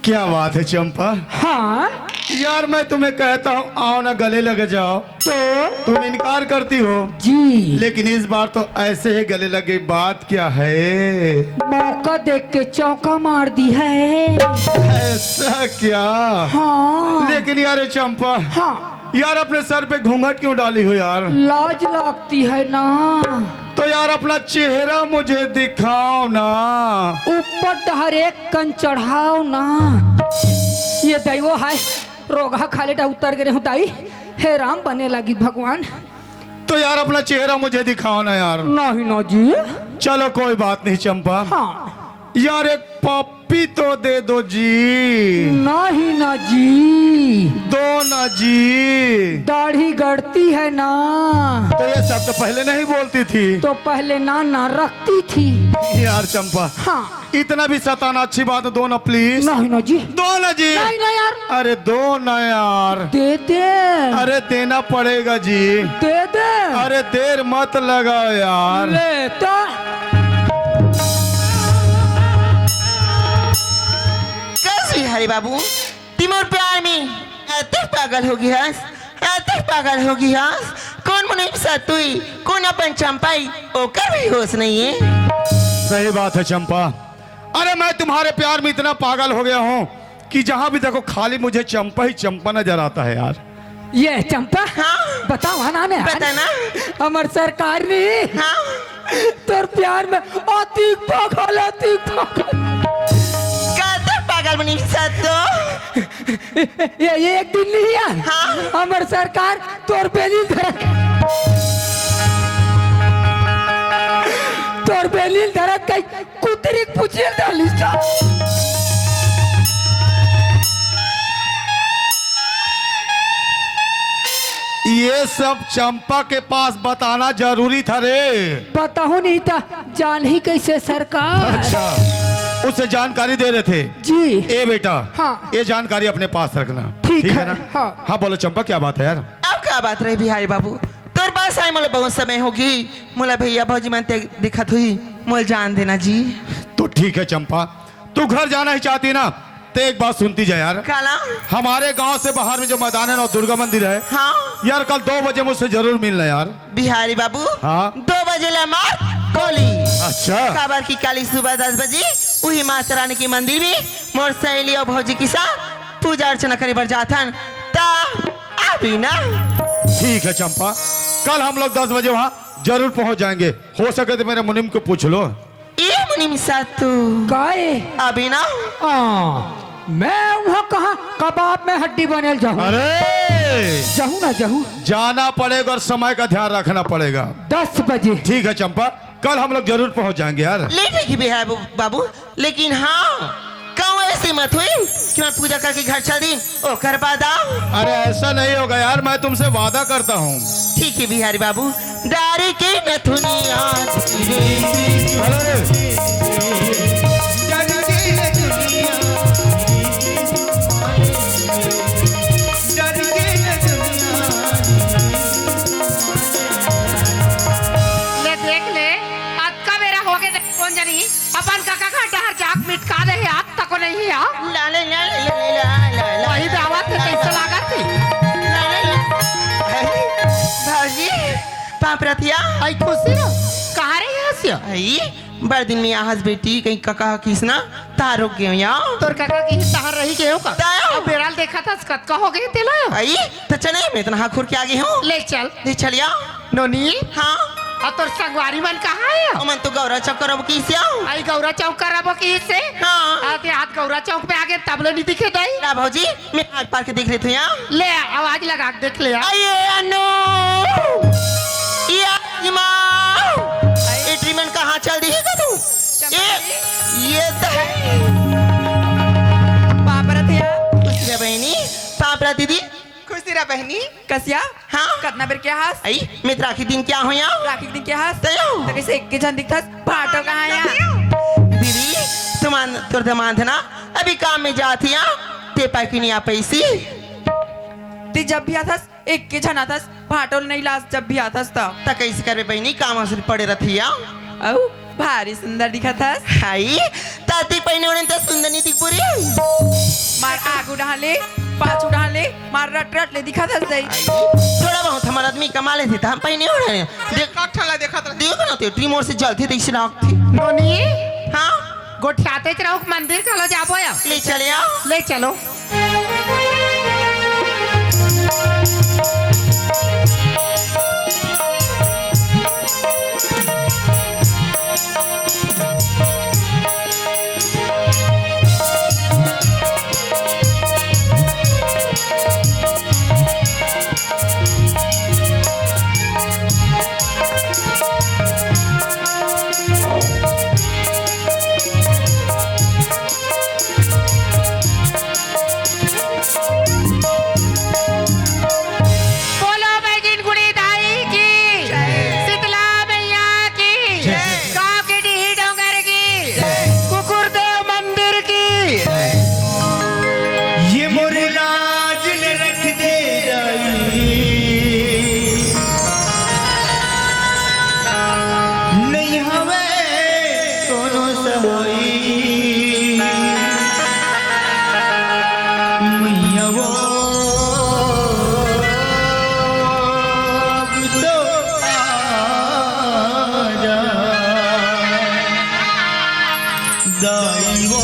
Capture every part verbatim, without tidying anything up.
क्या बात है चंपा। हाँ। यार, मैं तुम्हें कहता हूँ, आओ ना, गले लग जाओ। तो? तुम इनकार करती हो। जी। लेकिन इस बार तो ऐसे ही गले लगे, बात क्या है? मौका देख के चौका मार दी है। ऐसा क्या? हाँ। लेकिन यार, ये चंपा, हाँ। यार, अपने सर पे घूंघट क्यों डाली हो यार? लाज लगती है ना। तो यार, अपना चेहरा मुझे दिखाओ ना। ऊपर डहर एक कन चढ़ाओ ना। ये दैवो है, रोगहा खा ले उतर गे रेहेंव दाई। हे राम, बने लगी भगवान। तो यार, अपना चेहरा मुझे दिखाओ ना यार। नहीं ना जी। चलो, कोई बात नहीं चंपा। हाँ। यार, एक पप्पी तो दे दो जी। नहीं ना जी। दो ना जी। दाढ़ी गड़ती है ना। तो ये सब तो पहले नहीं बोलती थी। तो पहले ना ना रखती थी। यार चंपा, हाँ। इतना भी सताना अच्छी बात, दो ना प्लीज। नहीं ना जी। दो ना जी। नहीं ना यार। अरे दो ना यार। दे दे। अरे देना पड़ेगा जी। दे दे। अरे देर मत लगाओ यार। ले तो। कस बिहारी बाबू, ती मोर प्यार में अतेक पागल हो गे हस, अतेक पागल हो गे हस। कोन मुनीम सतुई, कोन अपन चंपाई, ओकर भी होश नहीं है। सही बात है चंपा। अरे, मैं तुम्हारे प्यार में इतना पागल हो गया हूँ कि जहाँ भी देखो, खाली मुझे चंपा ही चंपा नजर आता है यार। ये चंपा, हाँ। बताओ ना ने, बता ना। हमर सरकार ने हाँ। तोर प्यार में अतिक पागल, अतिक पागल। का तो पागल मुनीम सतु? ये, ये एक दिन नहीं यार। हाँ। हमर सरकार तोर बेलिल धरक, तोर बेलिल धरक कई कुतरी के पुछिल डालिस का। ये सब चंपा के पास बताना जरूरी था रे। बताहूँ नहीं था, जानही कैसे सरकार? अच्छा, उसे जानकारी दे रहे थे। जी। ए बेटा, हाँ। ये जानकारी अपने पास रखना। ठीक है, ना? हाँ। हाँ, बोलो चंपा, क्या बात है यार? अब का बात रही बिहारी बाबू, तोर पास आए मोला बहुत समय होगे। मोला भैया भौजी मन ते दिखत हुई, मोला जान देना जी। तो ठीक है चंपा, तू घर जाना ही चाहती ना, तो एक बात सुनती जा यार। काला? हमारे गांव से बाहर में जो मैदान है ना, दुर्गा मंदिर है। हाँ। यार, कल दो बजे मुझसे जरूर मिलना यार। बिहारी बाबू। हाँ। दो बजे ले मार गोली। अच्छा। काबर की काली सुबह दस बजे उही माता रानी के मंदिर में मोर सहेली अउ भौजी के साथ पूजा अर्चना करे बर जाथन। ता अभी ना। ठीक है चंपा, कल हम लोग दस बजे वहाँ जरूर पहुँच जाएंगे। हो सके तो मेरे मुनीम को पूछ लो। ए मुनीम सतु। काय? अभी ना। हाँ, मैं वहाँ कहाँ कबाब में हड्डी बनेल जाहूँ? अरे! जाहूँ ना जाहूँ। जाना पड़ेगा और समय का ध्यान रखना पड़ेगा। दस बजे। ठीक है चंपा, कल हम लोग जरूर पहुँच जाएंगे यार। ले जाएगी बिहारी बाबू, लेकिन हाँ, कहूँ ऐसी मत हुई कि मैं पूजा करके घर चल दी, ओकर बाद आओ। अरे ऐसा नहीं होगा यार, मैं तुमसे वादा करता हूँ। ठीक है बिहारी बाबू, डारी के नथुनिया। अरे। ले देख ले, अतका बेरा होगे, देख कोन जनी अपन कका घर डहर जाके मिटका दे हे, आज तको नहीं हे, आ? ला, ले, ला, ले, ला, ला, ला, ला, वही ला, दावत हे, ला, कैसे ला, लागत हे? ला, ले, ले। अरे, भौजी, पाँव परत हँव। आई खुशी ना, कहाँ रहे हस या? आई, बड़ दिन में आहस बेटी, कहीं कका किस ना, तहाँ रुक गे हँव या। तोर कका किस तहाँ रही गे हँव का? तहाँ। अब बेरा ल देखत हस, कतका होगे तेला या? आई, त चले, मैं इतना हाँ खुर के आ गे हँव। ले चल। ले चल या। नोनी। हाँ। अउ तोर संगवारी मन कहाँ हे? ओमन तो गौरा चौक करबो किहिस या। आई गौरा चौक करबो किहिस हे? हाँ। अउ ते आज गौरा चौक में आगे तब ले नहीं दिखे दाई। ना भौजी, मैं आज पार के देख लेथँव या। ले आवाज लगा के देख ले या। अये अनु। या माँ। ए ट्रीटमेंट कहाँ चल दी हे तू? ए, ये तो हे। पाँव परत हँव या। खुशी रह बहिनी, पाँव परत दीदी। खुशी रह बहिनी। कस या? हाँ। कतना बेर के आहस? आई, मैं तो राखी दिन के आहूँ या। राखी दिन के आहस? तयो। त कैसे एक के झन दिखथस? भाटो कहाँ या? दीदी, तुमान, तोर दमांद हे ना, अभी काम में जात हे या, ते पाय के नहीं आ पैसी। ते जब भी आथस, एक के झन आथस, भाटो ल नहीं लास जब भी आथस त। त कैसे करबे बहिनी, काम से पड़े रथी या। अउ भारी सुंदर दिखत हस। हाई, ताती पहिने ओढ़े त सुंदर नहीं दिख पूरी। डाले, पाछू डाले, मार रट रट ले दिखा दस दई। थोड़ा बहुत हमर आदमी कमा लेथे त हम पहिने ओढ़े। देख, का ठन ला देखत रह। देख ना ते, टीम ओर से जलथे तइसे लागथे। नोनी, हाँ? गोठियाते च रहो, मंदिर घलो जाबो या? ले चले आओ। ले चलो। बोलो बैगिन गुड़ी दाई की, शीतला मैया की, गाँव के डीही डोंगर की, कुकुर देव मंदिर की। ये मोर लाज ल रख दे दाई, नहीं हवे कोनो सहाई। मैया वो अब तो आजा। दाई वो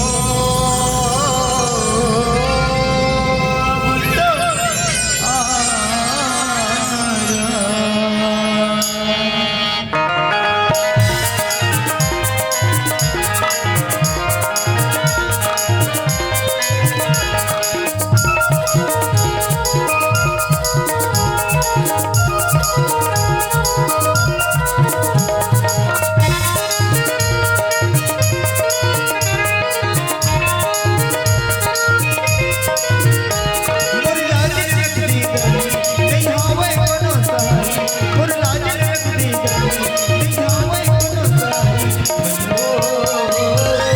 अब तो आजा।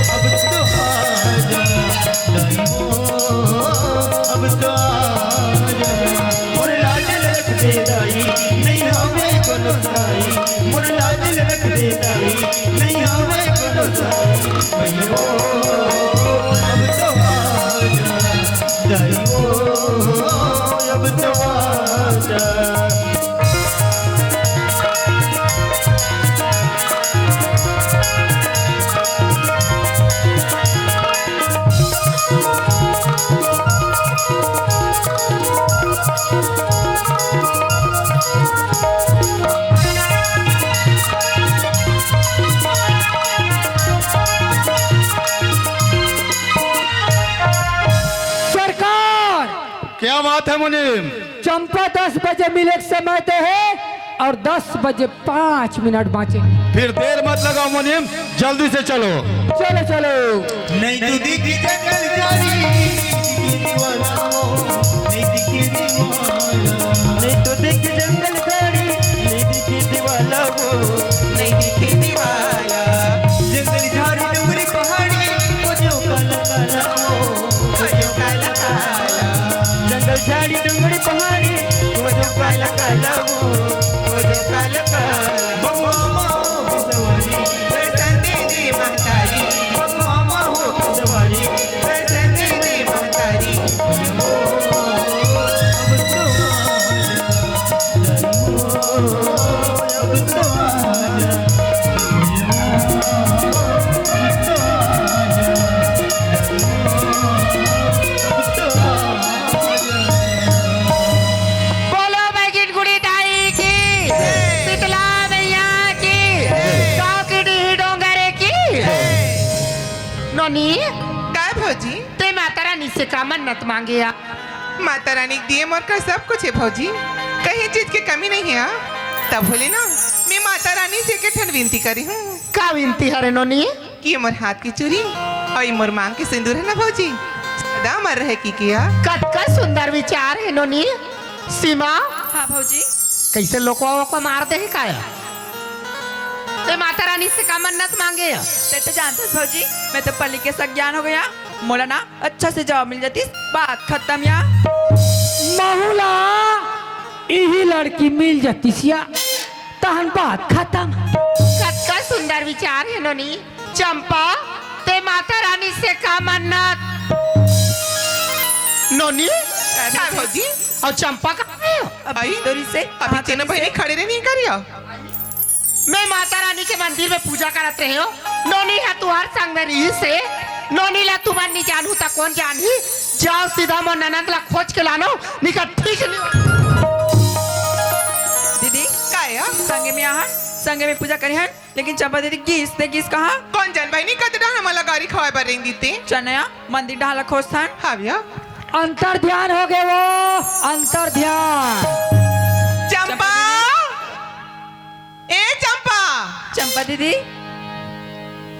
अब तो आजा, दाई हो, अब तो आजा। मोर लाज ल रख दे दाई, नहीं हवे कोनो सहाई। मोर लाज ल रख दे दाई, नहीं हवे कोनो सहाई। मैया हो, अब तो आजा, दाई हो, अब तो आजा। सरकार! क्या बात है मुनीम? चंपा दस बजे मिले के समय दे हे अउ दस बजे पाँच मिनट बाँचे। फिर देर मत लगाओ मुनीम, जल्दी से चलो। चलो, चलो। नहीं तो दिख जंगल झाड़ी, नहीं दिख जंगल झाड़ी, नहीं दिखे दिवाला वो, नहीं दिखे दिवाला। जंगल झाड़ी डोंगरी पहाड़ी, वो जो काला काला वो, वो जो काला काला। जंगल झाड़ी डोंगरी पहाड़ी, वो जो काला काला वो, वो जो काला काला। बबुआ माँ हो सवारी, दर्शन दे दे महतारी। बबुआ माँ हो सवारी, दर्शन दे दे महतारी। बोलो बैगिन गुड़ी दाई की, शीतला मैया की, गाँव की डीही डोंगरे की। नोनी, काय भौजी? ते माता रानी से का मन्नत मांगे या? माता रानी के दिए मोर कर सब कुछ हे भौजी, कहीं चीज के कमी नहीं हे। तब होले ना, मैं माता रानी से के ठन विनती करी हूँ। का विनती हरे नोनी? कि ये मोर हाथ की चूरी अउ ये मोर मांग के सिंदूर हे ना भौजी, सदा अमर रहे कि किया। कतका सुंदर विचार हे नोनी। सीमा। हाँ भौजी। कइसे लोकवा ओकवा मार दे हे काय? ते माता रानी से का मन्नत मांगे हे? ते तो जानत हस भौजी, मैं तो पढ़ लिख के सज्ञान हो गया। मोला ना अच्छा से जवाब मिल जातिस, बात खतम या। महू ला इही लड़की मिल जातिस या, तहन बात खतम। कतका सुंदर विचार हे नोनी। चंपा, ते माता रानी से का मन्नत? नोनी, का भौजी? अउ चंपा कहाँ हे? अभी अभी तोरी से अभी कहाँ तीनों तोरी से? बहिनी खड़े रहे नहीं करिया। मैं माता रानी के मंदिर में पूजा करत रहे हो। नोनी ह तुहर संग में रहिस हे। नोनी ला तुमन नी जानहू त कोन जानही? जाव सीधा मोर ननंद ला खोज के लानो, निकर ठीक नहीं। दीदी, का या? संगे में आहन, संगे में पूजा करे हन, लेकिन चंपा दीदी गिस ते गिस कहाँ? कोन जान बहिनी, कते डहर हमला गारी खवाए बर रेंग दिते। चनया, मंदिर डहर ला खोजथन। हाँ भैया। अंतर ध्यान हो गए वो, अंतर ध्यान। चंपा, ए चंपा। चंपा दीदी,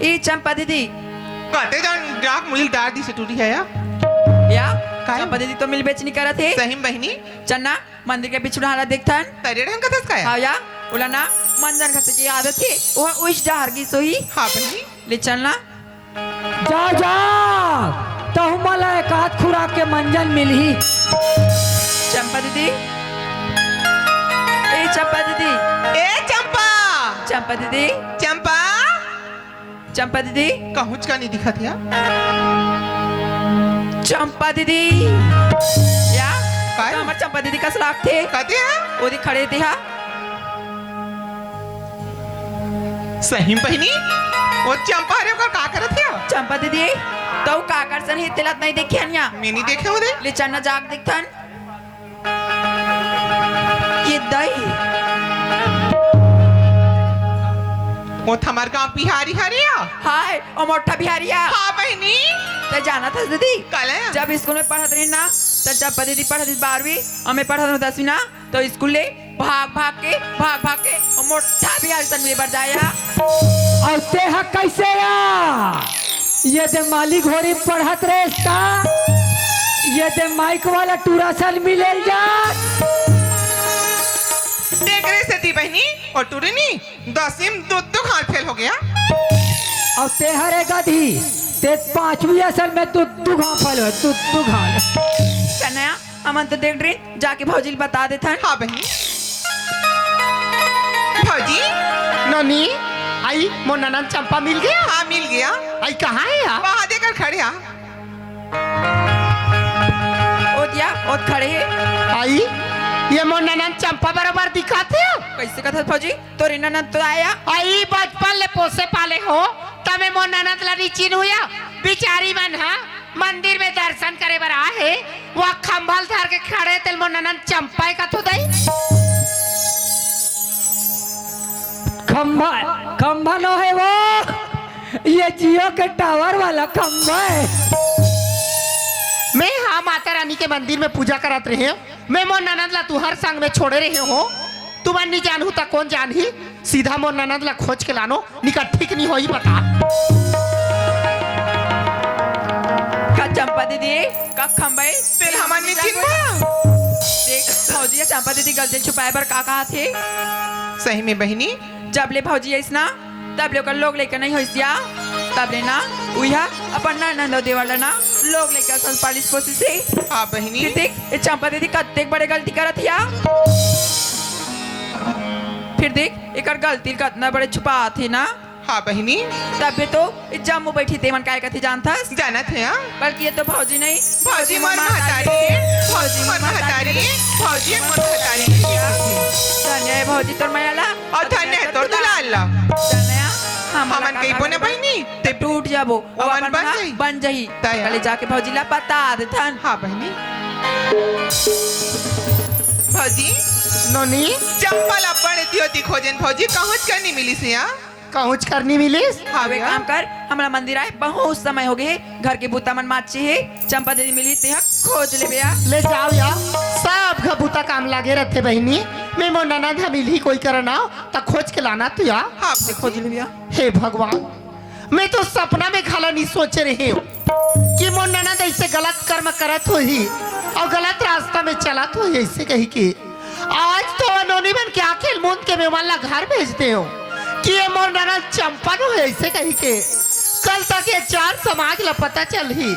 ई चंपा दीदी। कते जान डाक मुड़ी डार दी से टूटी है या? या? काय? चंपा दीदी तो मिल बेचनी करत हे। सही में बहिनी। चन्ना, मंदिर के बिछू डहर ला देखथन। तरे ढंग कथस काय? हाँ या, ओला ना मंजन खाते की आदत हे, वो उस डहर गिस होही। हाँ बहिनी। ले चलना। जा, जा, तहु मन ला एक आध खुराक के मंजन मिलही। चंपा दीदी, ए चंपा दीदी, ए चंपा, चंपा दीदी, चंपा, चंपा दीदी। कहूँच का नहीं दिखत या। चंपा दीदी, या? काय? तो हमर चंपा दीदी कस लागथे। कते हे? ओदी खड़े दिहा। सही में बहिनी, वो चंपा हरे ओकर का करत हे? चंपा दीदी, तो का करसन हे तेला नहीं देखे हन या? मैं नहीं देखे हो दे। ले चन्ना जाग देखथन। ये दई। वो त हमर गांव बिहारी हरे या? हाय, ओ मोटा बिहारी या। हाँ बहिनी। ते जानत हस दीदी? काला? जब स्कूल में पढ़त रही ना, त चंपा दीदी पढ़त रही बारहवीं, और मैं पढ़त रही दसवीं ना, तो स्कूल ले भाग भाग के, भाग भाग के मोटा बिहारी संग में बर जाया। अउ ते ह कइसे या? ये दे माली घोड़ी पढ़त रेस का? ये दे माइक वाला टूरा सन मिले जा। तेकरे सेती बहिनी, ओ टूरी नी, दसवीं में दू दू घांव फेल हो गया। अउ ते हरे गधी, ते पांचवी असन में दू दू घांव फेल हो, दू दू घांव। कन्हैया, हमन तो देख रहे, जाके भौजी ल बता देथन। हाँ बहिनी। भौजी। नोनी, आई मोर ननंद चंपा मिल गया? हाँ, मिल गया। आई कहाँ हे या? वहाँ देकर खड़े हा। ओ दिया, ओत खड़े हे। आई, ये मोर ननंद चंपा बरोबर दिखाथे। कैसे कथस भौजी? तोर ननंद तो आया। आई बचपन ले पोसे पाले हो, तमे मोर ननंद ला नी चिन्हू या। बिचारी मन हा मंदिर में दर्शन करे बर आए हे, वो खंभा ल धर के खड़े, तेला मोर ननंद चंपा कथो दई। खंभा, खंभा नो हे वो, ये जियो के टावर वाला खंभा हे। मैं हा माता रानी के मंदिर में पूजा करत रहे, मैं मोर ननंद ला तुहर संग में छोड़े रहे हो, तुमन नी जानहू त कोन जानही? सीधा मोर ननंद ला खोज के लानो, निकर ठीक नी होही बता। का चंपा दीदी, का खंभई, फिर हमन नी चिन्हबो। देख, भौजी ह चंपा दीदी गलती छुपाए बर का कहाथे। सही में बहिनी। जब ले भौजी आइस ना, तब ले ओकर लोग लइका नहीं होइस या, तब ले ना, उही ह अपन ननंद देवर ला ना, लोग लइका सन पालिस पोसिस हे। हाँ बहिनी। फिर देख, ये चंपा दीदी कतेक बड़े गलती करत हे या। फिर देख, एकर गलती कतना बड़े छुपात हे ना। हाँ बहिनी। तबे तो ये जम्मो बैठी तेमन काय कथे जानथस? जानत हे, हाँ। बल्कि ये तो भौजी नहीं, भौजी मोर महतारी हे, भौजी मोर महतारी हे, भौजी मोर महतारी हे। धन्य हे भौजी तोर मया ला, अउ धन्य हे तोर दुलार ला। धन्य हे, हमन कहिबो ना बहिनी, ते टूट जाबो, वो हमन अपन बन हा जाही। बन जाही। तय। कले जाके भौजी ला बता देथन। हाँ बहिनी। भौजी। नोनी। चंपा ला बड़े दियो ती खोजेन भौजी, कहूँच कर नी मिलिस या। कहूँच कर नी मिलिस? हाँ, अब एक भैया। काम कर, हमला मंदिर आए बहुत समय हो गए हे, घर के बुता मन माचे हे, चंपा दीदी मिली तेहा खोज लेबे या। ले जाव या, सब घर बुता काम लागे रथे बहिनी, मैं मोर ननद ह मिलही कोई करा ना, त खोज के लाना तू या। हाँ, से खोज लेबे या। हे भगवान, मैं तो सपना में घला नी सोचे रहे हो कि मोर ननद ऐसे गलत कर्म करत होही और गलत रास्ता में चलत होही ऐसे कही के। आज तो नोनी मन के आँखी ल मूंद के मैं ओमन ला घर भेज देंव कि ये मोर ननद चंपा नो हे, ऐसे कही के। कल तक ये चार समाज ला पता चलही,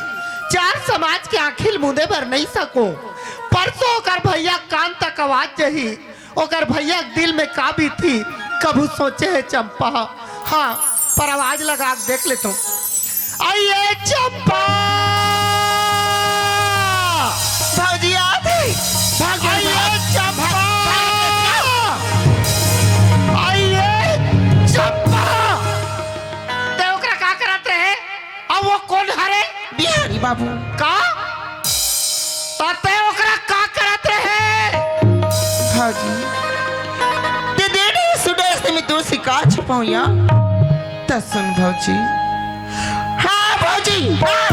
चार समाज के आँखी ल मूंदे बर नहीं सको। परसों ओकर भैया कान तक आवाज जही, ओकर भैया के दिल में का बीती, कभू सोचे हे चंपा? हाँ, पर आवाज लगा के देख लेथों। आइए चंपा, बाबू। का? त तैं ओकरा का करत रहे? भौजी, ते देने सुडे से मैं तोर से का छुपाऊं या? त सुन भौजी। हाँ भौजी, हाँ।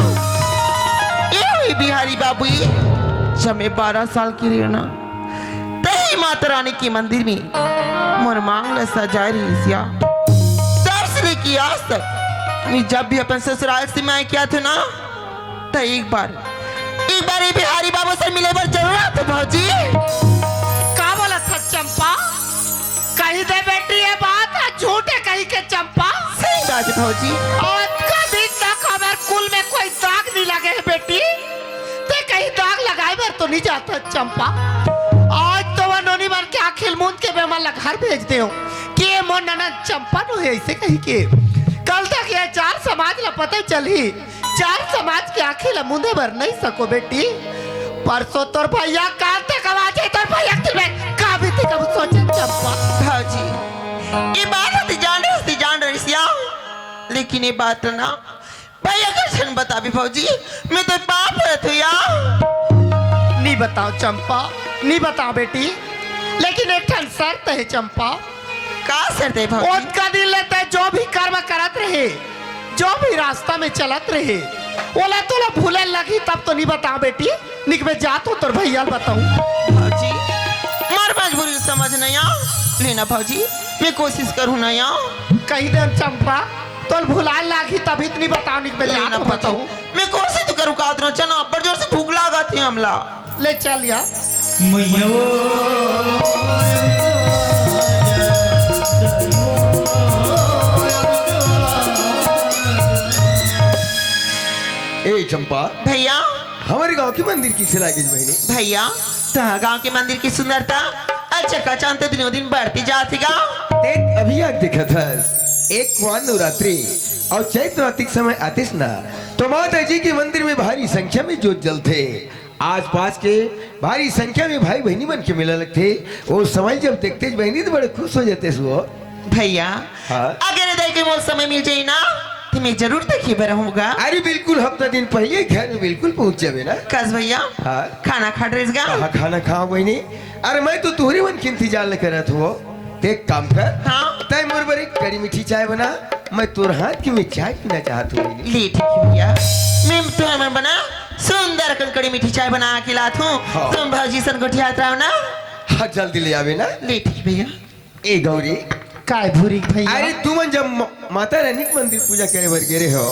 ए हुई बिहारी बाबू, जब मैं बारह साल के रहेंव ना, तही माता रानी के मंदिर में मोर मांग ला सजाए रहिस या। तब से लेके आज तक मैं जब भी अपन ससुराल से मायके आथंव ना, त एक बार, एक बार ए बिहारी बाबू से मिले बर जरूर आथंव भौजी। का बोलत हस चंपा? कहि दे बेटी, ये बात ह झूठ हे कहिके चंपा। सही बात हे भौजी। आज का दिन तक हमर कुल में कोई दाग नइ लगे हे बेटी। तैं कहीं दाग लगाए बर तो नइ जात हस चंपा। आज तो वो नोनी मन के आँखी ल मूंद के मैं ओमन ला घर भेज देंव कि ये मोर ननद चंपा नोहे अइसे कहिके। कल तक ये चार समाज ला पता चलही, चार समाज के आँखी ला मूंदे बर नइ सकों बेटी। परसों तोर भइया, काल तक आवाज हे तोर भइया के दिल में, का बीती कभू सोचे चंपा। भौजी, ये बात ह ते जान रहिस, ते जान रहिस या, लेकिन ये बात ना भइया कइसे बताबे भौजी, मैं तो पाँव परत हंव या। नइ बतांव चंपा, नइ बतांव बेटी, लेकिन एक ठन शर्त हे चंपा। का शर्त हे भौजी? ओतका दिन ले तैं जो भी कर्म करत रहे, जो भी रास्ता में चलत रहे, ओला तोला भूले लगही तब तो नइ बतांव बेटी, नइ ते मैं जात हंव तोर भइया ल बताहूं। भौजी, मोर मजबूरी समझ नइ आव, ले ना भौजी, मैं कोशिश करहूं ना या। कहि देंव चंपा, तोला भुलाए लागही तभी तो नइ बतांव, नइ ते मैं ले ना जात हंव भौजी, बताहूं। मैं कोशिश तो करहूं, का करूं, चना अब्बड़ जोर से भूख लागत हे हमला। ले चल या। मैया वो। ए चंपा। भइया। हमर गांव के मंदिर कइसे लागिस बहिनी? भइया, तोर गांव के मंदिर के सुंदरता अउ चकाचौंध तो दिनों दिन बढ़ते जात हे गा। देख, अभी आके देखत हस, एक वान नवरात्रि अउ चैत नवरात्रि के समय आतिस ना, तो माता जी के मंदिर में भारी संख्या में जोत जलथे। आसपास के भारी संख्या में भाई बहिनी मन के मेला लगथे। ओ समय जब देखतेस बहिनी तो बड़े खुश हो जातेस वो। भइया, हाँ। अगर ए दाई के मोला समय मिल जाही ना, तो मैं जरूर देखे बर आहूं गा। अरे बिल्कुल, हफ्ता दिन पहिले घर में बिल्कुल पहुंच जाबे ना। कस भइया, हाँ। खाना खा डरेस गा? कहाँ खाना खांव बहिनी? अरे मैं तो तुंहरे मन के इंतजार ल करत हंव। ते एक काम कर, हाँ। तैं मोर बर एक कड़ी मीठी चाय बना, मैं तोर हाथ के में चाय पीना चाहत हंव बहिनी। ले ठीक हे भइया, मैं तुंहर मन बर ना सुंदर अकन कड़ी मीठी चाय बना के लात हंव। हाँ। तुम भौजी सन गोठियात रहो ना। हाँ, जल्दी ले आबे ना। ले ठीक हे भइया। ए गौरी। काय भूरी भइया? अरे तुमन जब म-, माता रानी के मंदिर पूजा करे बर गे रहेव,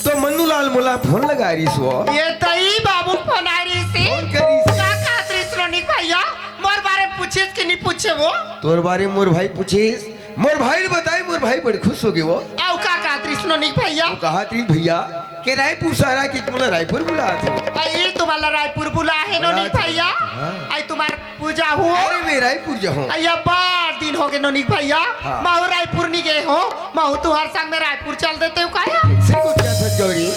तो मन्नू लाल मोला फोन लगाय रिहिस वो। ए दाई बाबू फोन आय रिहिस हे। फोन करिस हे। का कहत रिहिस नोनी भइया? मोर बारे में पूछिस कि नइ पूछे वो? तोर बारे में मोर भाई पूछिस, मोर भाई ल बताएंव, मोर भाई बड़े खुश होगे वो। अउ का कहत रिहिस नोनी भइया? वो कहत रिहिस भइया के रायपुर शहर आके मोला रायपुर बुलात हे। अई तुम्हला रायपुर बुलाय हे नोनी भइया। हाँ। अई तुम्हर पूजा हो। अरे मैं रायपुर जाहूं। अई अब्बड़ दिन होगे नोनी भइया। हाँ। महूं रायपुर नइ गे हों, महूं तुम्हर संग में रायपुर चल देतेंव का या? कइसे गोठियाथस गौरी,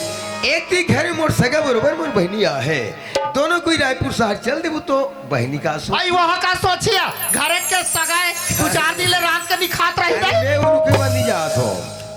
एक तो घर में मोर सगा बरोबर मोर बहिनी आहे, दोनों कोई रायपुर शहर चल देबो तो बहिनी का सोच? अई वो का सोचिस, घर के सगा ए, दू चार दिन ले रांध के नइ खात रही अरे दे। मैं वो रुके बर नइ जात हों,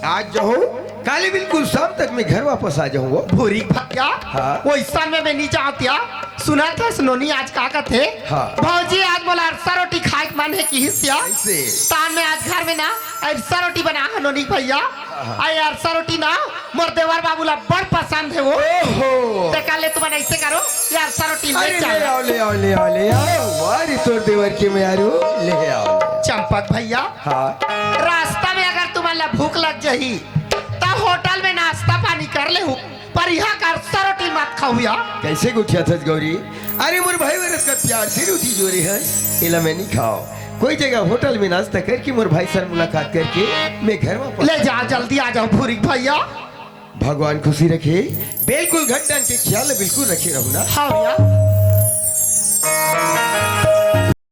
आज जाहूं, काली बिल्कुल शाम तक मैं घर वापस आ जाहूं वो। भूरी भइया, हाँ। वइसन में मैं नइ जांव या। सुनत हस नोनी आज का कथे? हाँ। भौजी आज मोला अरसा रोटी खाय के मन हे किहिस या। कइसे? तान में आज घर में ना अरसा रोटी बनाय हे नोनी भइया। हाँ। अई अरसा रोटी ना मोर देवर बाबू ला बड़ पसंद हे वो। ओहो। ते काले तुमन अइसे करो, ये अरसा रोटी ले अरे चल। ले आव, ले आव, ले आव, ले आव। वाह रे तोर देवर के मेहरारू, ले आव। चंपक भइया, हाँ। रास्ता में अगर तुमन ला भूख लग जाही, त होटल में नाश्ता पानी कर लेहू, पर इहां का अरसा रोटी मत खाहू या। कइसे गोठियाथस गौरी? अरे मोर भाई बर अतका प्यार से रोटी जोरे हस, एला मैं नइ खांव। कोई जगह होटल में नाश्ता करके मोर भाई सन मुलाकात करके मैं घर वापस ले जा, जल्दी आ जाव भूरी भइया। भगवान खुशी रखे, बिल्कुल घटन के ख्याल बिल्कुल रखे रहू ना। हाँ भइया।